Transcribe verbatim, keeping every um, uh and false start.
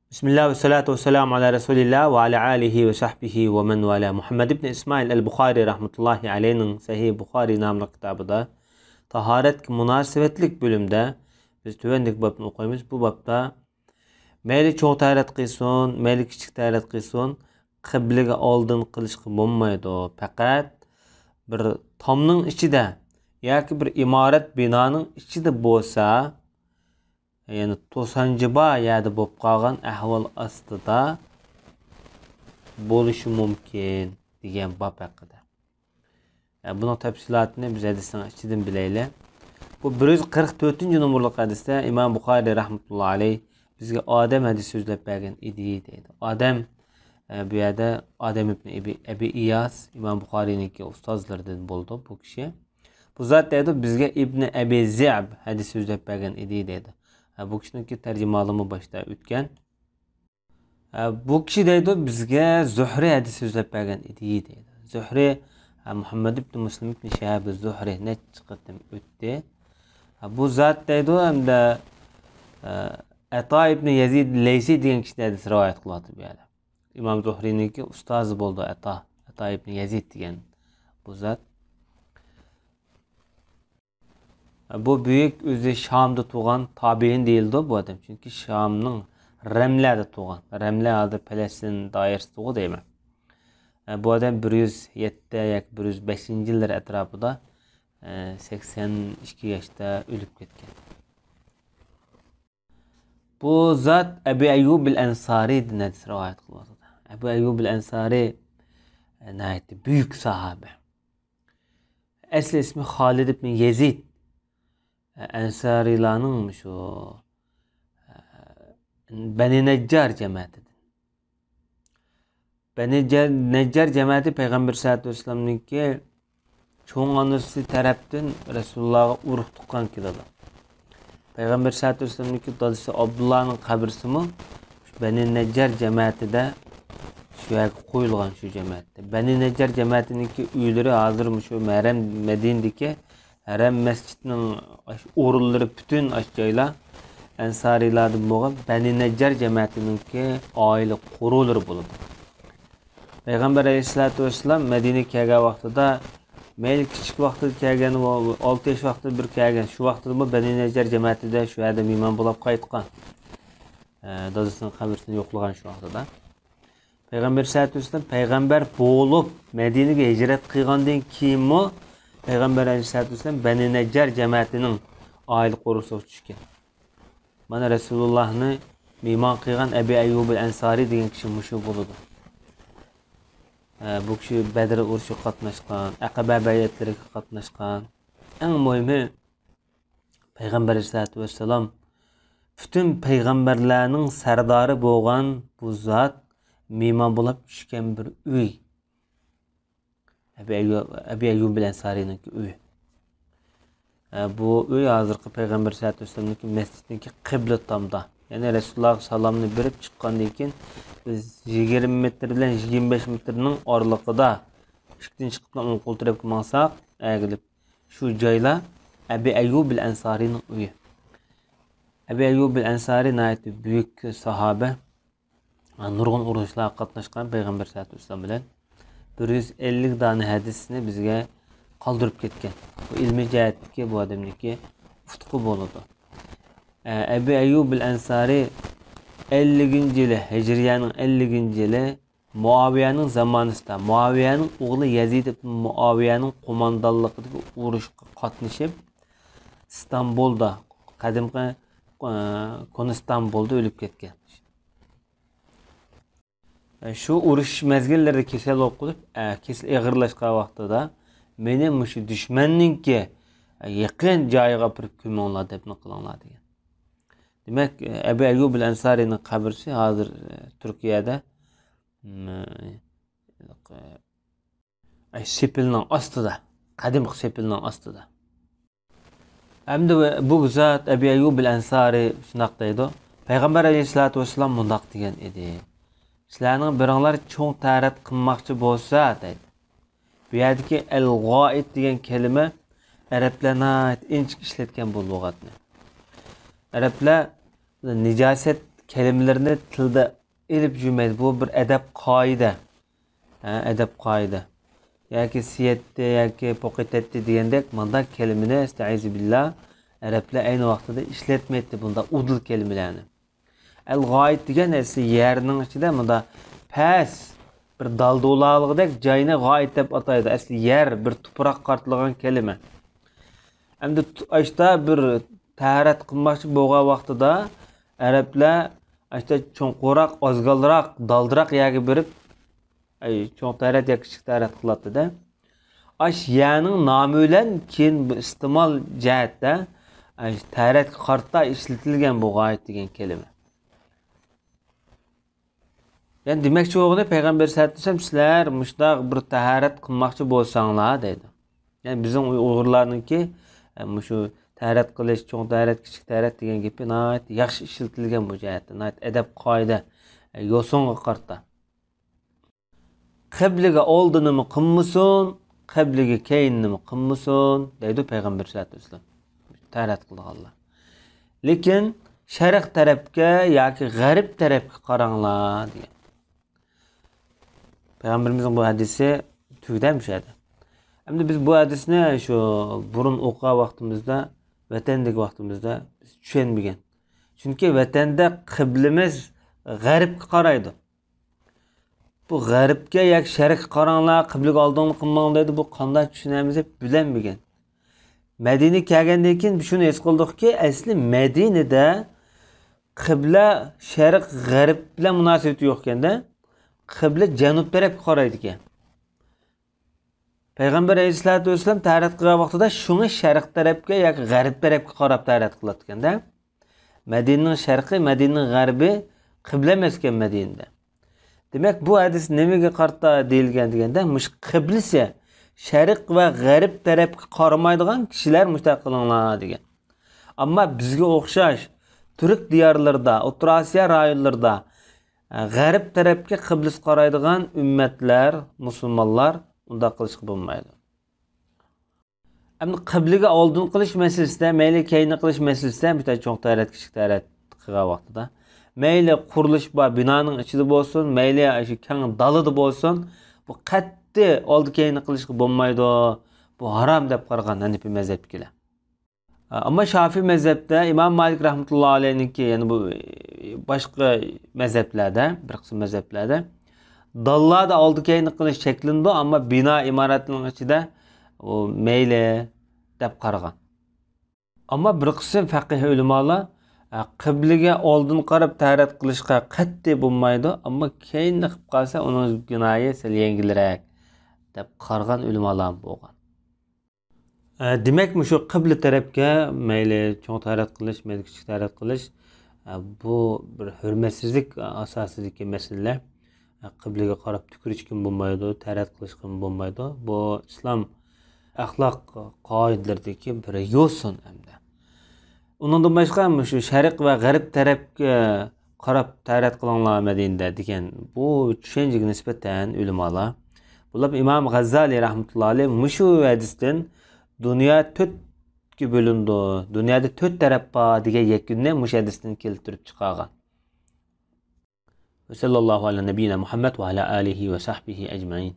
بىسمىللا ۋەسسالاتۇ ۋەسسالامۇ ئالا رەسۇلىللا ۋە ئالا ئالىھى ۋە سەھبىھى ۋە مەن ۋالا. مۇھەممەد ئىبنى ئىسمائىل ئەل بۇخارى رەھمەتۇللاھى ئەلەيھىنىڭ سەھىھ بۇخارى ناملىق كىتابىدا تاھارەتكە مۇناسىۋەتلىك بۆلۈمدە بىز تۆۋەندىكى بابنى ئوقۇيمىز. بۇ بابتا مەيلى چوڭ تاھارەت قىلسۇن، مەيلى كىچىك تاھارەت قىلسۇن، قىبلىگە ئالدىن قىلىشقا بولمايدۇ. پەقەت بىر تامنىڭ ئىچىدە ياكى بىر ئىمارەت بىنانىڭ ئىچىدە بولسا، يەنى توسانچى بار يەردە بولۇپ قالغان ئەھۋال ئاستىدا بولۇشى مۇمكىن دېگەن باب ھەققىدە. ئە، بۇنىڭ تەپسىلاتىنى بىز ھەدىسنىڭ ئىچىدىن بىلەيلى. بۇ بىر يۈز قىرىق تۆتىنچى نومۇرلۇق ھەدىستە ئىمام بۇخارىي رەھمەتۇللا ئەلەيھ بىزگە ئادەم ھەدىس سۆزلەپ بەرگەن ئىدى دەيدۇ. ئادەم، ئە، بۇ يەردە ئادەم ئىبنى ئەبى، ئەبى ئىياس، ئىمام بۇخارىينىڭكى ئۇستازلىرىدىن بولىدۇ بۇ كىشى. بۇ زات دەيدۇ، بىزگە ئىبنى ئەبى زىئب ھەدىس سۆزلەپ بەرگەن ئىدى دەيدۇ. ھە، بۇ كىشىنىڭكى تەرجىمىھالىمۇ باشتا ئۆتكەن. ھە، بۇ كىشى دەيدۇ، بىزگە زۇھرى ھەدىس سۆزلەپ بەرگەن ئىدى دەيدۇ. زۇھرى، ھە، مۇھەممەد ئىبنى مۇسلىم ئىبنى شىھاب زۇھرى نەچچە قېتىم ئۆتتى. ھە، بۇ زات دەيدۇ، ھەمدە، ھە، ئەتا ئىبنى يەزىد لەيسى دېگەن كىشىدىن ھەدىس رىۋايەت قىلىۋاتىدۇ بۇ يەردە. ئىمام زۇھرىنىڭكى ئۇستازى بولىدۇ ئەتا، ئەتا ئىبنى يەزىد دېگەن بۇ زات. بۇ بۈيۈك ئۆزى شامدا تۇغان تابىئىن دېيىلىدۇ بۇ ئادەم. چۈنكى شامنىڭ رەملەدە تۇغان. رەملە ھازىر پەلەستىن دائىرىسىدىغۇ دەيمەن. بۇ ئادەم بىر يۈز يەتتە ياكى بىر يۈز بەشىنچى يىللار ئەتراپىدا، سەكسەن ئىككى ياشتا ئۆلۈپ كەتكەن. بۇ زات ئەبى ئەييۇب ئەنسارىدىن ھەدىس رىۋايەت قىلىۋاتىدۇ. ئەبى ئەييۇب ئەنسارى، ئە، ناھايىتى بۈيۈك ساھابە. ئەسلى ئىسمى خالىد ئىبن يەزىد. ئە، ئەنسارىيلارنىڭ شۇ، ئە، بەنى نەججار جەمەتىدىن. بەنى جە-، نەججار جەمەتى پەيغەمبەر سەللەللاھۇ ئەلەيھى ۋەسەللەمنىڭكى چوڭ ئانىسى تەرەپتىن رەسۇلۇللاھقا ئۇرۇق تۇغقان كېلىدۇ. پەيغەمبەر سەللەللاھۇ ئەلەيھى ۋەسەللەمنىڭكى دادىسى ئابدۇللانىڭ قەبرىسىمۇ شۇ بەنى نەججار جەمەتىدە شۇ يەرگە قويۇلغان شۇ جەمەتتە. بەنى نەججار جەمەتىنىڭكى ئۆيلىرى ھازىر مۇشۇ ھەرەم مەدىنىدىكى ھەرەم مەسچىتنىڭ ئاش-، ئورۇنلىرى پۈتۈن ئاش جايلار ئەنسارىيلاردىن بولغان بەنى نەججار جەمەتىنىڭكى ئائىلە قورۇلىرى بولىدۇ. پەيغەمبەر ئەلەيھىسسالاتۇ ۋەسسالام مەدىنىگە كەلگەن ۋاقتىدا، مەيلى كىچىك ۋاقتىدا كەلگەن، ئالتە ياش ۋاقتىدا بىر كەلگەن، شۇ ۋاقتىدىمۇ بەنى نەججار جەمەتىدە شۇ يەردە مېھمان بولاپ قايتقان. ئە، دادىسىنىڭ قەبرىسىنى يوقلىغان شۇ ۋاقتىدا. پەيغەمبەر سەللەللاھۇ ئەلەيھى ۋەسەللەم پەيغەمبەر بولۇپ مەدىنىگە ھىجرەت قىلغاندىن كېيىنمۇ پەيغەمبەر ئەلەيھىسسالاتۇ ۋەسسالام بەنى نەججار جەمەتىنىڭ ئائىلە قورۇسىغا چۈشكەن. مانا رەسۇلۇللاھنى مېھمان قىلغان ئەبى ئەييۇب ئەنسارى دېگەن كىشى مۇشۇ بولىدۇ. ئە، بۇ كىشى بەدر ئۇرۇشىغا قاتناشقان، ئەقەبە بەيئەتلىرىگە قاتناشقان. ئەڭ مۇھىمى، پەيغەمبەر ئەلەيھىسسالاتۇ ۋەسسالام پۈتۈن پەيغەمبەرلەرنىڭ سەردارى بولغان بۇ زات مېھمان بولاپ چۈشكەن بىر ئۆي. ئەبى ئەييۇ-، ئەبى ئەييۇب ئەنسارىنىڭكى ئۆيى. ئە، بۇ ئۆي ھازىرقى پەيغەمبەر سەللەللاھۇ ئەلەيھى ۋەسەللەمنىڭكى مەسچىتىنىڭكى قىبلە تامدا. يەنى رەسۇلۇللاھقا سالامنى بېرىپ چىققاندىن كېيىن، بىز يىگىرمە مېتىر بىلەن يىگىرمە بەش مېتىرنىڭ ئارىلىقىدا ئىشىكتىن چىقىپلا ئوڭ قول تەرەپكە ماڭساق، ئەگىلىپ شۇ جايلار ئەبى ئەييۇب ئەنسارىنىڭ ئۆيى. ئەبى ئەييۇب ئەنسارى ناھايىتى بۈيۈك ساھابە. نۇرغۇن ئۇرۇشلارغا قاتناشقان پەيغەمبەر سەللەللاھۇ ئەلەيھى ۋەسەللەم بىلەن. بىر يۈز ئەللىك دانە ھەدىسنى بىزگە قالدۇرۇپ كەتكەن. بۇ ئىلمىي جەھەتتىكى بۇ ئادەمنىڭكى ئۇتۇقى بولىدۇ. ئە، ئەبى ئەييۇب ئەنسارى ئەللىكىنچى يىلى، ھىجرىيەنىڭ ئەللىكىنچى يىلى مۇئاۋىيەنىڭ زامانىسىدا، مۇئاۋىيەنىڭ ئوغلى يەزىد ئىبن مۇئاۋىيەنىڭ قوماندانلىقىدىكى ئۇرۇشقا قاتنىشىپ، ئىستانبۇلدا، قەدىمكى، ئە، كونا ئىستانبۇلدا ئۆلۈپ كەتكەن. شۇ ئۇرۇش مەزگىللىرىدە كېسەل بولۇپ قېلىپ، ئە، كېسىلى ئېغىرلاشقان ۋاقتىدا، مېنى مۇشۇ دۈشمەننىڭكى يېقىن جايىغا ئاپىرىپ كۆمۈڭلار، دەپنە قىلىڭلار، دېگەن. دېمەك، ئەبى ئەييۇب ئەنسارىنىڭ قەبرىسى ھازىر، ئە، تۈركىيەدە، م، ئە، سېپىلنىڭ ئاستىدا، قەدىمكى سېپىلنىڭ ئاستىدا. ئەمدى بۇ زات ئەبى ئەييۇب ئەنسارى شۇنداق دەيدۇ، پەيغەمبەر ئەلەيھىسسالاتۇ ۋەسسالام مۇنداق دېگەن ئىدى، سىلەرنىڭ بىرىڭلار چوڭ تەرەت قىلماقچى بولسا، دەيدۇ. بۇ يەردىكى ئەل-غائىت دېگەن كەلىمە ئەرەبلەر ناھايىتى ئىنچىكە ئىشلەتكەن بۇ لۇغەتنى. ئەرەبلەر نىجاسەت كەلىمىلىرىنى تىلدا ئېلىپ يۈرمەيدۇ. بۇ بىر ئەدەپ قائىدە. ھە، ئەدەپ قائىدە. ياكى سىيەتتى ياكى پوقىتەتتى دېگەندەك مۇنداق كەلىمىنى، ئەستەئىزۇبىللا، ئەرەبلەر ئەينى ۋاقتىدا ئىشلەتمەيتتى بۇنداق ئۇدۇل كەلىمىلەرنى. ئەل غائىت دېگەن ئەسلى يەرنىڭ ئىچىدە مۇنداق پەس، بىر دالدا ئۇلالىغۇدەك جاينى غائىت دەپ ئاتايدۇ. ئەسلى يەر، بىر تۇپراققا قارىتىلغان كەلىمە. ئەمدى تۇ-، ئاشتا بىر تەھارەت قىلماقچى بولغان ۋاقتىدا ئەرەبلەر ئاشتا چوڭقۇرراق، ئازگالراق، دالدىراق يەرگە بېرىپ، ئەي، چوڭ تەھارەت ياكى كىچىك تەھارەت قىلاتتى-دە. ئاش يەنىڭ نامى بىلەن كېيىن بۇ ئىستېمال جەھەتتە، ئاش تەھارەتكە قارىتا ئىشلىتىلگەن بۇ غائىت دېگەن كەلىمە. يەنى دېمەكچى بولغىنى، پەيغەمبەر سەللەللاھۇ ئەلەيھى ۋەسەللەم، سىلەر مۇشۇنداق بىر تەھارەت قىلماقچى بولساڭلار دەيدۇ. يەنى بىزنىڭ ئۇيغۇرلارنىڭكى، ئە، مۇشۇ تەھارەت قىلىش، چوڭ تەھارەت، كىچىك تەھارەت دېگەن گېپى ناھايىتى ياخشى ئىشلىتىلگەن بۇ جەھەتتە، ناھايىتى ئەدەپ قائىدە، ئە، يوسۇنغا قارىتا. قىبلىگە ئالدىنىمۇ قىلمىسۇن، قىبلىگە كەينىنىمۇ قىلمىسۇن دەيدۇ پەيغەمبەر سەللەللاھۇ ئەلەيھى ۋەسەللەم، تەھارەت قىلغانلار. لېكىن شەرق تەرەپكە ياكى غەرب تەرەپكە قاراڭلار دېگەن. پەيغەمبىرىمىزنىڭ بۇ ھەدىسى تۈگىدى مۇشۇ يەردە. ئەمدى بىز بۇ ھەدىسنى شۇ بۇرۇن ئوقۇغان ۋاقتىمىزدا، ۋەتەندىكى ۋاقتىمىزدا بىز چۈشەنمىگەن. چۈنكى ۋەتەندە قىبلىمىز غەربكە قارايدۇ. بۇ غەربكە ياكى شەرقكە قاراڭلار، قىبلىگە ئالدىڭلار قىلماڭلار دەيدۇ. بۇ قانداق چۈشىنەرمىز دەپ بىلەلمىگەن. مەدىنىگە كەلگەندىن كېيىن شۇنى ھېس قىلدۇقكى، ئەسلى مەدىنىدە قىبلە شەرق، غەرب بىلەن مۇناسىۋىتى يوق ئىكەن-دە. قىبلە جەنۇب تەرەپكە قارايدىكەن. پەيغەمبەر ئەلەيھىسسالاتۇ ۋەسسالام تەھارەت قىلغان ۋاقتىدا شۇڭا شەرق تەرەپكە ياكى غەرب تەرەپكە قاراپ تەھارەت قىلاتتىكەن-دە. مەدىنىنىڭ شەرقى، مەدىنىنىڭ غەربى قىبلە ئەمەسكەن مەدىنىدە. دېمەك، بۇ ھەدىس نېمىگە قارىتا دېيىلگەن دېگەندە، مۇشۇ قىبلىسى شەرق ۋە غەرب تەرەپكە قارىمايدىغان كىشىلەر مۇشۇنداق قىلىڭلار دېگەن. ئەمما بىزگە ئوخشاش تۈرك دىيارلىرىدا، ئوتتۇرا ئاسىيا رايونلىرىدا، ئە، غەرب تەرەپكە قىبلىسى قارايدىغان ئۈممەتلەر، مۇسۇلمانلار ئۇنداق قىلىشقا بولمايدۇ. ئەمدى قىبلىگە ئالدىن قىلىش مەسىلىسىدە، مەيلى كەينى قىلىش مەسىلىسىدە، بىر چوڭ تەھارەت، كىچىك تەھارەت قىلغان ۋاقتىدا، مەيلى قۇرۇلۇش بار بىنانىڭ ئىچىدە بولسۇن، مەيلى شۇ كەڭ دالىدا بولسۇن، بۇ قەتئىي ئالدى كەينى قىلىشقا بولمايدۇ، بۇ ھارام دەپ قارىغان ھەنىفىي مەزھەپتىكىلەر. ئەمما شافىي مەزھەپتە ئىمام مالىك رەھمەتۇللا ئەلەيھنىڭكى، يەنى بۇ باشقا مەزھەپلەردە، بىر قىسىم مەزھەپلەردە داللاردا ئالدى كەينى قىلىش چەكلىنىدۇ، ئەمما بىنا ئىمارەتنىڭ ئىچىدە ئۇ مەيلى دەپ قارىغان. ئەمما بىر قىسىم فەقىھ ئۆلىمالار، ئە، قىبلىگە ئالدىن قاراپ تەھارەت قىلىشقا قەتئىي بولمايدۇ، ئەمما كەينىدە قىلىپ قالسا ئۇنىڭ گۇناھى سەل يەڭگىلرەك دەپ قارىغان ئۆلىمالارمۇ بولغان. ئە، دېمەك، مۇشۇ قىبلە تەرەپكە مەيلى چوڭ تەھارەت قىلىش، مەيلى كىچىك تەھارەت قىلىش، ئە، بۇ بىر ھۆرمەتسىزلىك ئاساسىدىكى مەسىلىلەر. ئە، قىبلىگە قاراپ تۈكۈرۈشكىمۇ بولمايدۇ، تەھارەت قىلىشقىمۇ بولمايدۇ. بۇ ئىسلام ئەخلاق قائىدىلىرىدىكى بىر يوسۇن ئەمدى. ئۇنىڭدىن باشقا، مۇشۇ شەرق ۋە غەرب تەرەپكە قاراپ تەھارەت قىلىڭلار مەدىنىدە دېگەن بۇ چۈشەنچىگە نىسبەتەن ئۆلىمالار، بولۇپ ئىمام غەززالى رەھمەتۇللا ئەلەيھ مۇشۇ ھەدىستىن دۇنيا تۆتكە بۆلۈنىدۇ، دۇنيادا تۆت تەرەپ بار دېگەن يەكۈننى مۇشۇ ھەدىستىن كەلتۈرۈپ چىقارغان. وصلى الله على نبينا محمد وعلى آله وصحبه أجمعين.